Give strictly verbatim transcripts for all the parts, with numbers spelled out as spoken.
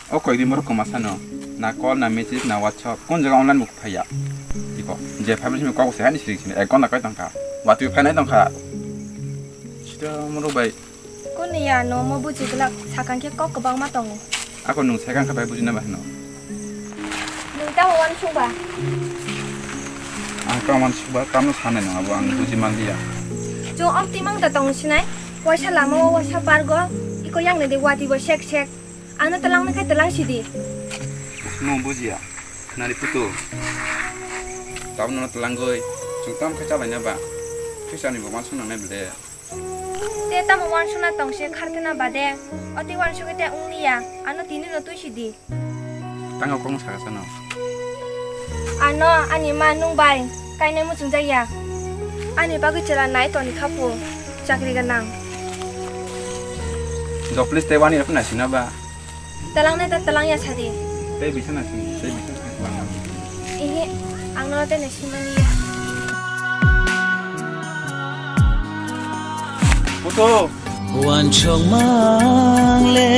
O koyekdin borok kwma sano, na call, na message, na WhatsApp, kon jaga online bo phaiya. Iko, je phaibo simi kok se hani sirik sini, ek ghonta kai tongkha. Watwi phainai tongkha. Sita moro bai. Kuni ya no mo buji glak sakang khe kok kwbangma tongo. Ako nwng sakang khe bai bujina ba hino. Nwng tamo wansuk ba? Ang tamo wansuk ba, tamo sanai nang abo ang buji manliya. Chwng ok timang ta tong sinai, waisa lama o waisa pargo, iko yang nadi wati bo sek sek. Ano telang nai khai telang sidi. Nwng bujiya, nari putu. Tamo no telangoi, chwng tam khe chalai na ba. Kisa ni bo wansuk nang nai bele. Te tamo wansukna tongse khartena bade, oti wansugwi te wngliya, ano tini no twi sidi. Tanga kong saka sano. Ano ani ma nung bai kainai muchung jaya. Ani bagwi chwla nai toni khapu chakri ganang. Joplis te wani rok na sina ba. Talang nai ta talang ya sadi. Tei bisa na sini, tei bisa na sini. Ihi, ang no tei na simani ya. Puto. Wansok mang le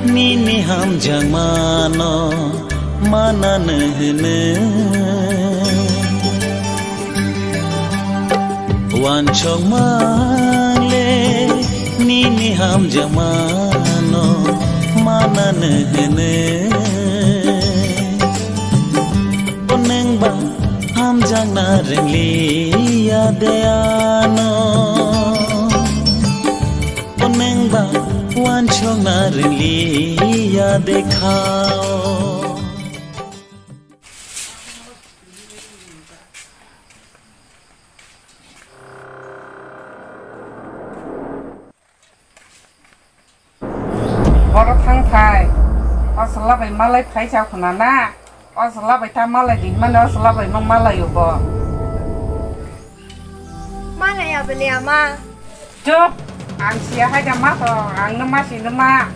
nini hamjak mano mana nehne. Wansok mang le nini hamjak mano mana nehne. Bo nwng ba hamjakna rwngli ya de ano. Bo nwng ba wansokna rwngli ya de khao. Borok thang thai. O chwla bai malai phai cha khuna na. O chwla bai ta malai di mane o chwla bai ma malai o bo. Malai abele ama. Chup! Ang siya hai da ma to, ang no ma si no ma.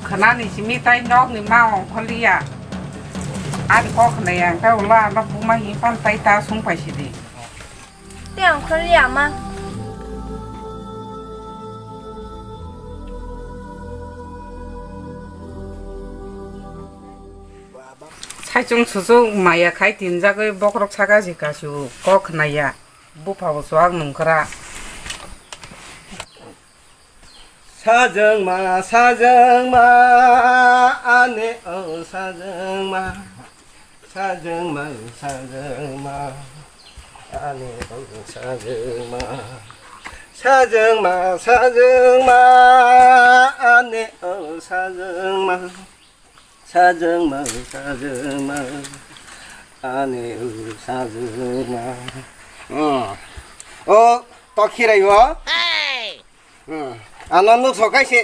Khana ni simi tai nok ni ma ong kholiya. Ani kok khna yang ta ula ano buma hi pan tai ta sung pai si di. Te ang kholiya ma. Saichung suchung maya khai tinjagwi bokrok saka si kasu kok khna ya. Bupha bo chuak nungkra. Sajwngma, sajwngma, ani o sajwngma. Sajwngma, sajwngma, ani o sajwngma. Sajwngma, sajwngma, ani o sajwngma. Sajwngma, sajwngma, ani o sajwngma. Oh. O, tokhirai o. Hmm. Ano nuk sokai se.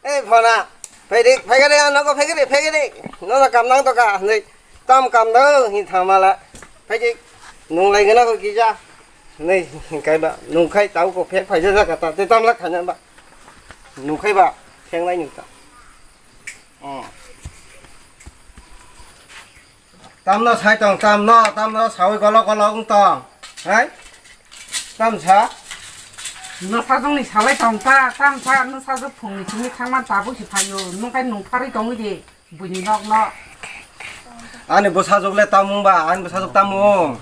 Ei, phona. Phaidi, phaigari, ano ko phaigari, phaigari. Nono kam nang to ka, nei. Tam kam do, hin thamala. Phaidi, nung lai gana ko kija. Nei, kai ba, nung khai tau ko phek phaija ja kata, te tam la khanya ba. Nung khai ba, phek nai nung ta. Oh. Tamno sai tong, tamno, tamno sawi golo golo wng tong. Hai? Tam sa? Nwsajwkni salai tong ta, tam sa, nwsajwk phungni simi thangman tabuk si phaio, nwng kai nung pharwi tongwi di, buini nok no. Ani bwsajwk le tam wng ba, ani bwsajwk tam wng.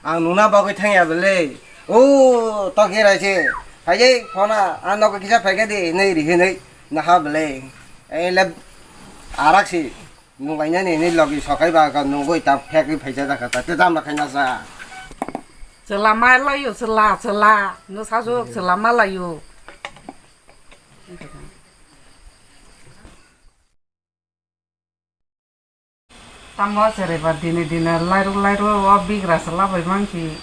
Ang nungna bagwi thangya bwle. O, tokhe raise. Phaijai phona, a nogo kisa phaikha di, hinwi ri hinwi naha bwle. Ei le arak si nunglainani hinwi logi sokai ba ka nungwi ta phekwi phaisa jakha ta, te tamo khaina sa. Chwla ma laio, chwla, chwla. Nwsajwk chwla ma laio. Tamo chereba dini dini lairuk lairuk o bigra se labai mankhi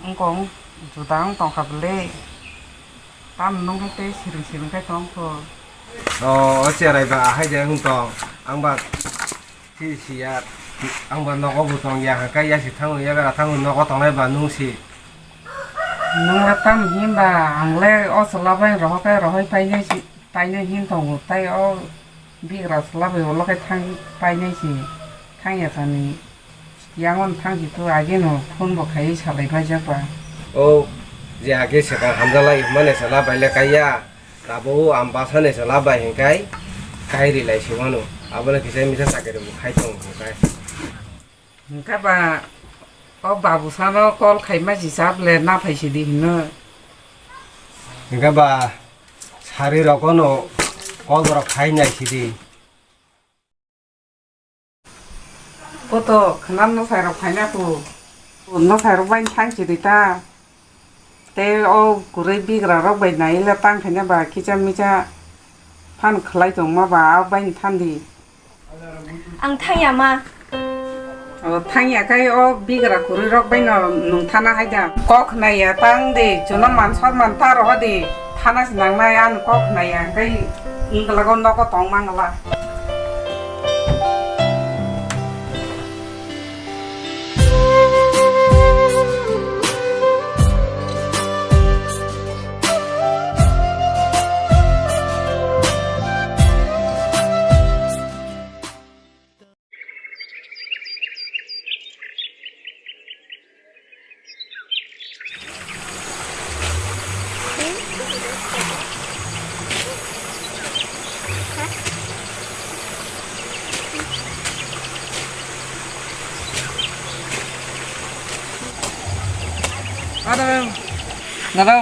wngkong juda wng tongkha bwle. Tam nungwi tei siring siring khe tongkho. O, o cherai ba ahai de wng tong. Ang ba si siya, ang ba nogo bo tong ya, hwnkhe ya si thango, ya bera thango, nogo tongnai ba nung si. Nung le tam himba, ang le o chwla bai rohor khe rohoi painai si, painai hin tongo, tai o bigra chwla bai ulo khe thang painai si, thang ya sani. Yang on thang si tu age no phone bo khai salai paijak ba. O je age swkang hamjak lai mane chwla bai le kaiya, tabuk ang bwsa ni chwla bai hwnkhe Hai ri lai se mano, abono kisa misa chakiri bo khai tongo kai. Hwnkhe ba o babu sano call khaima si chap le na phai sidi hino. Hwnkhe ba sari rogono call borok khai nai sidi. Koto khwnam no sai rok phaina ku. No sai rok bai thang sidi ta. Tei o kwrwi bigra rok bai naila tang khaina ba kisa misa phan khlai tongma ba a bai thandi. Ang thangya ma. O thangya kai o bigra kwrwi rok bai no nung thana haida. Kok naiya tang di chuno man sor man ta roho di thana si nangnai an kok naiya kai wnglago nogo tong mangla. Hello. Hello.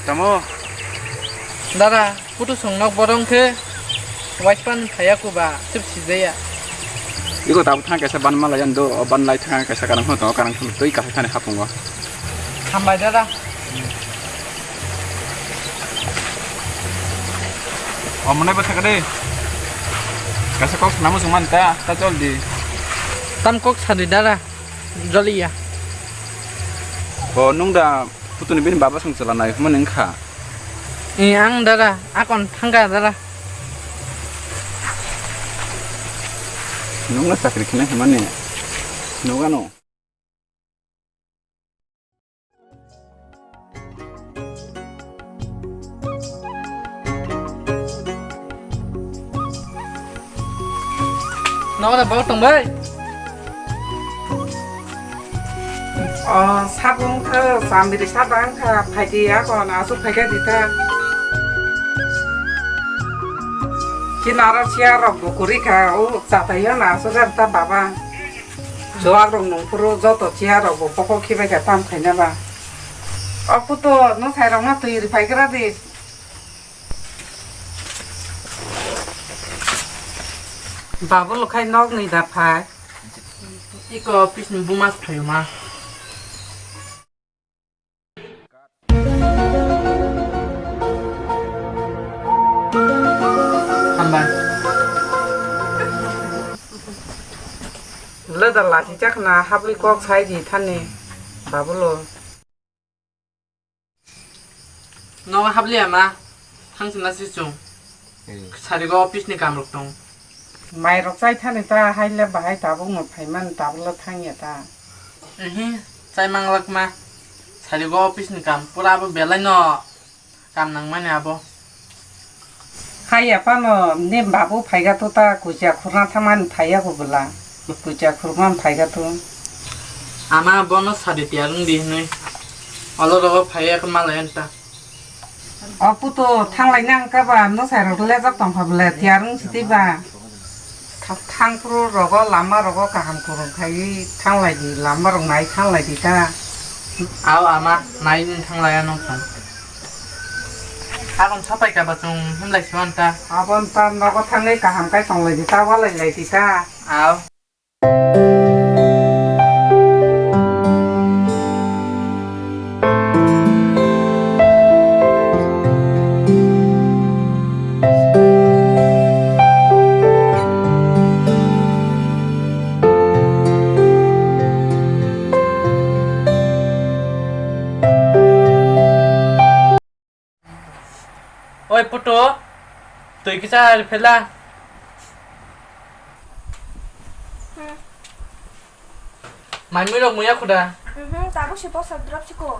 Tamo? Dada, putu song nok borong khe waispan phaya kuba sip sijaya. Iko tabu thang kaisa ban malai ando, o ban lai thang kaisa karang hono tongo, karang hono twi kahai thani hapungo. Hambai dada. O monai ba thakade. Kaisa kok sanamu sung man ta, ta joldi. Tam kok sadi dada. Joliya. O nung da putuni bini baba song chwla nai hwnmani wngkha. Eh, ang dada, akon thangka dada. Nungno chakri khna hwnmani nugano. Nogo da bok tong bai. O sabung khe chamiri sabang kha phaidi ako na asuk phaikha dita. Kinaro chair rok bo kwrwi kha o chatai yo na asuk ta baba. Chuwak rok nung phuru joto chair rok bo bokhok khibai kha tam khaina ba. O puto no sai rok ma twi ri phai gra di. Babu lo khai nok ni da phai. Iko office ni buma phai ma. Hambai. Leda lati chakna habwi kok sai di thani babulo. Nogo habliya ma, thang sina si chung. Hmm. Sarigo office ni kam rok tong. Mai rok chai thani ta hai le bahai tabuk no phaiman tabuk le thangya ta. Ehe, chai manglak ma. Sarigo office ni kam pura abo belai no kam nang mani abo. Hai aphano ni babu phaiga to ta kucha khurna thamani phaiya ko bwla. Kucha khurman phaiga to. Ama bono sadi tiyar wngdi hinwi. Olo rogo phaiya ko malai anta. O puto thanglai nang ka ba no sai rok lejak tong kha bwla tiyar wng siti ba. Tha-, thangphuru rogo lama rogo kaham kurung khai thanglai di lama rok nai thanglai di ta. Ao ama nai ni thanglai ano kha. Abang sapai kaba chwng himlai siman ta. Abon ta nogo thangwi kaham kai tonglai di ta, walai lai di ta. Ao. Oi puto, twi kisa ari phela. Hmm. Mai mui rok muya khuda. Mhm, tabuk si bosa drop siko.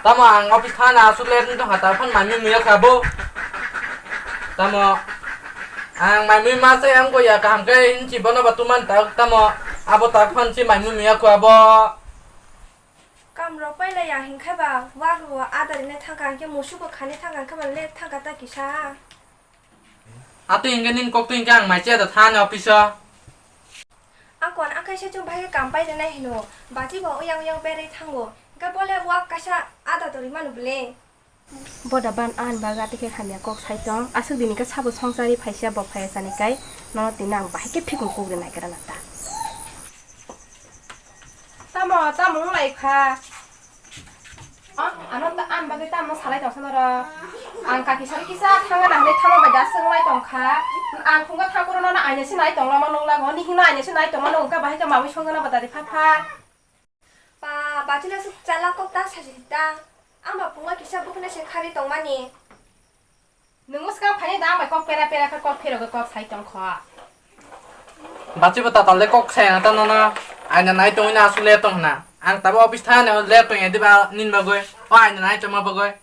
Tamo ang office thana asuk ler ni tongkha ta phon mai mui muya kha bo. Tamo ang mai mui ma se ang ko ya kaham khe hinchi bono ba tuman ta tamo abo ta phon si mai mui muya kha bo. Rok pailaiya hinkhe ba, wak rwo ada rinai thangkha, hinkhe musugo khani thangkha, hinkhe ba late thangkha ta kisa. Atwi hinkhe nini koktwi hinkhe ang mai chaya da thani office o. Ang kon ang kaisa chwng bahai khe kam pai rinai hino, bachi bo uyang uyang berwi thango, hinkhe bole wak kaisa ada torwi mano bwle. Boda ban ani bagwi atikhe hamya kok sai tong. Aswk dini khe sabo songchari phaisa bo phaiya sani kai nono tini ang bahai khe phikung kukri naigra na ta. Tamo, tamo wng lai kha? Oh, ano ta, ani bagwi tamo salai tong sa norok? Ang kaki sari kisa thangna hinwi thangma bai da swng lai tong kha. Ang phungo thang kuro nono aina se nai tong lama nung lago. Nihino aina se nai tong mano wngkha bahai khe mawi songna bo dadi pha pha. Ba, bachila suk chala kok ta saji ta. Ang ba phungo kisa bukhuna se khari tongmani. Nungo swkang phai da ang bai kok pera pera khe kok phirogwi kok sai tong kho. Bachibo tatal de kok sai na ta nono. Aina nai tongwi na asuk le tong na. Ang tabo office thani le tong ya diba nin bagwi. O aina nai tongma bagwi.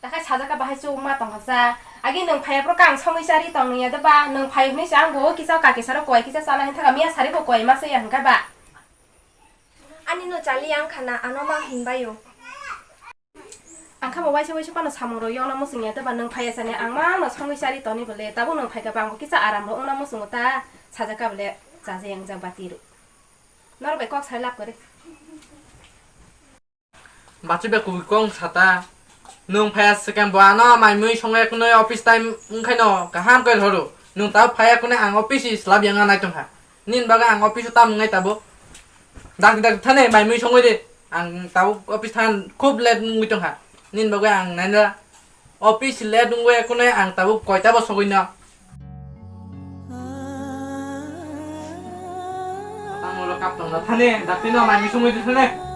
Takhai sajaka bahai chukma tongkha sa. Agi nwng phaiya phuru kang songwi chari tong nungya de ba? Nwng phai hwnwi se ang bo kisa kaki saro koi kisa chana hin thaka miya sari bo koi ma se ya hwnkha ba? Ani no chali yang khana ano ma hinbayo. Ang kha bo waisa waisa pano samung rok yokna muchung ya de ba? Nwng phaiya sani ang ma no songwi chari toni bole. Tabuk nwng phaika ba ang bo kisa aram rok wngna muchungo ta sajaka bole chaja yang jak bati rw. Norok bai kok sai lab kore. Bachi be kubui kong sata. Nwng phaiya swkang bo ano mai mui songo ekunoi office time wngkhaino kaham khe horo. Nwng tabo phaiya kunoi ang office slab yanga nai tongkha. Nini bagwi ang office o tam wngnai tabo. Dak dak thane mai mui songoi de. Ang tabo office than khub late wngwi tongkha. Nini bagwi ang naina office late wngwi ekunoi ang tabo koita bo sogwi no. Tamo lo kap tong na thane, dak tino mai mui songoi de thane.